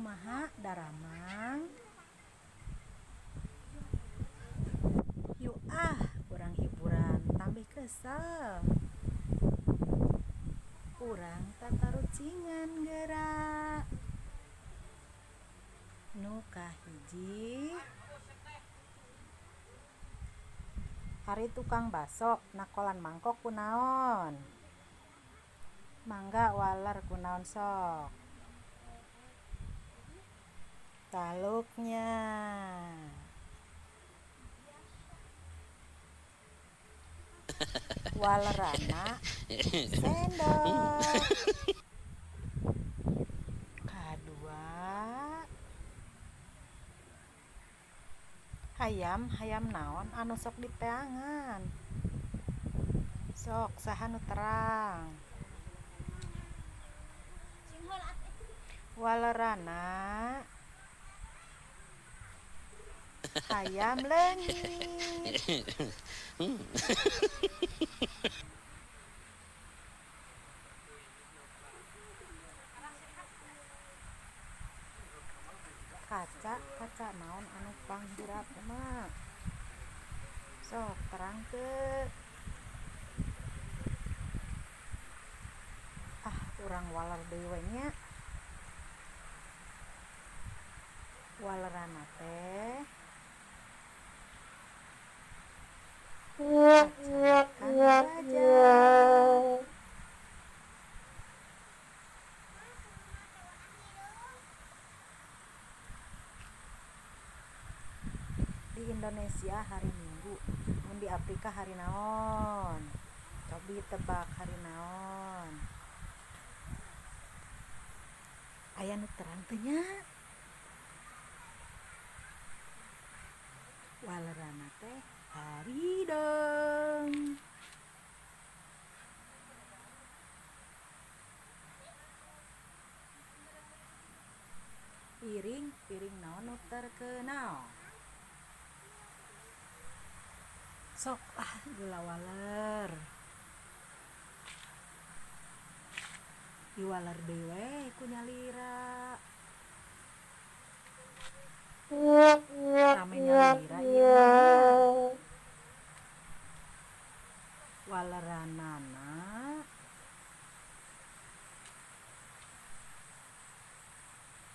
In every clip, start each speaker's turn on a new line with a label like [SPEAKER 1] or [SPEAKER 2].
[SPEAKER 1] Kumaha daramang? Yuk ah, urang hiburan tambih kesel. Urang tatarucingan geura. Nu kahiji ari tukang baso nakolan mangkok kunaon? Mangga waler kunaon sok? Taluknya. Walerana sendok. Kadua hayam hayam naon anu sok diteangan? Sok saha nu terang? Walerana hayam leungit. Kaca kaca naon anu panghirapna? Sok terang teu? Ah, urang waler deui we nya. Walerana teh kaca baja. Di Indonesia hari Minggu, mun di Afrika hari naon? Cobi tebak hari naon? Aya nu terang teu nya? Walerana teh harideng. Piring piring naon nu terkenal? Sok ah gula waler. Diwaler deui we ku nyalira. Rame nyalira ieu mah. Waleranana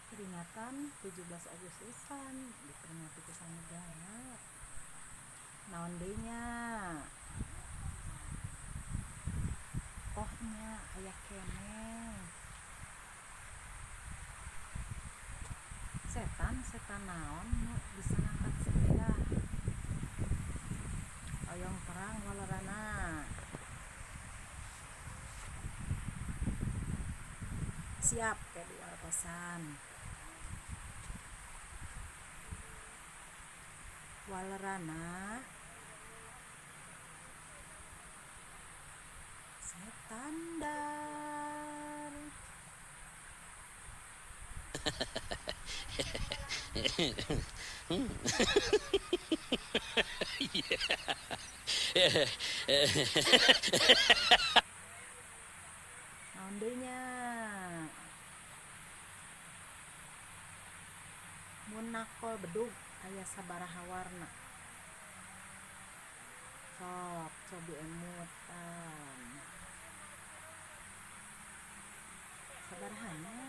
[SPEAKER 1] peringatan 17 Agustusan diperingati ku sanegara. Naon deui nya? Oh nya aya keneh. Setan setan naon nu bisa ngangkat sepeda? Oyong terang walerana. Siap ke diwartosan. Walerana setandar. Naon deui nya? Mun nakol bedug aya sabaraha warna? Sok cobi emutan. Sabaraha nya?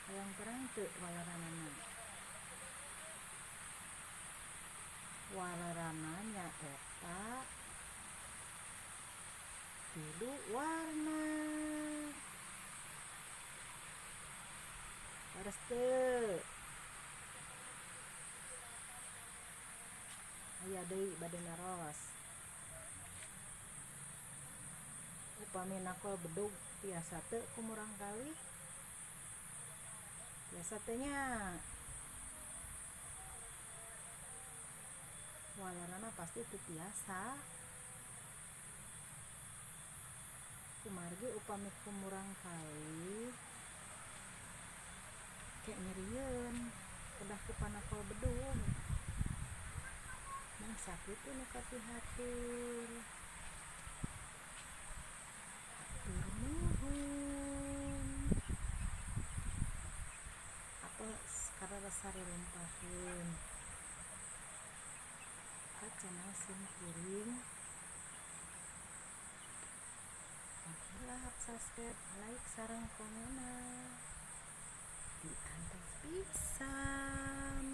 [SPEAKER 1] Hayang terang teu waleranana? Walerana nyaeta tilu warna. Leres teu? Aya deui bade naros. Upami nakol bedug tiasa teu ku murangkalih? Tiasa teu nya? Walerana pasti teu tiasa. Kumargi upami ku murangkalih kek nyerieun kedah ku panakol bedug. Mung sakitu nu kapihatur. Hatur nuhun. Tiasa rerempaheun ka channel sim kuring. Hilap subscribe, like, sareng komenna. Diantos pisan.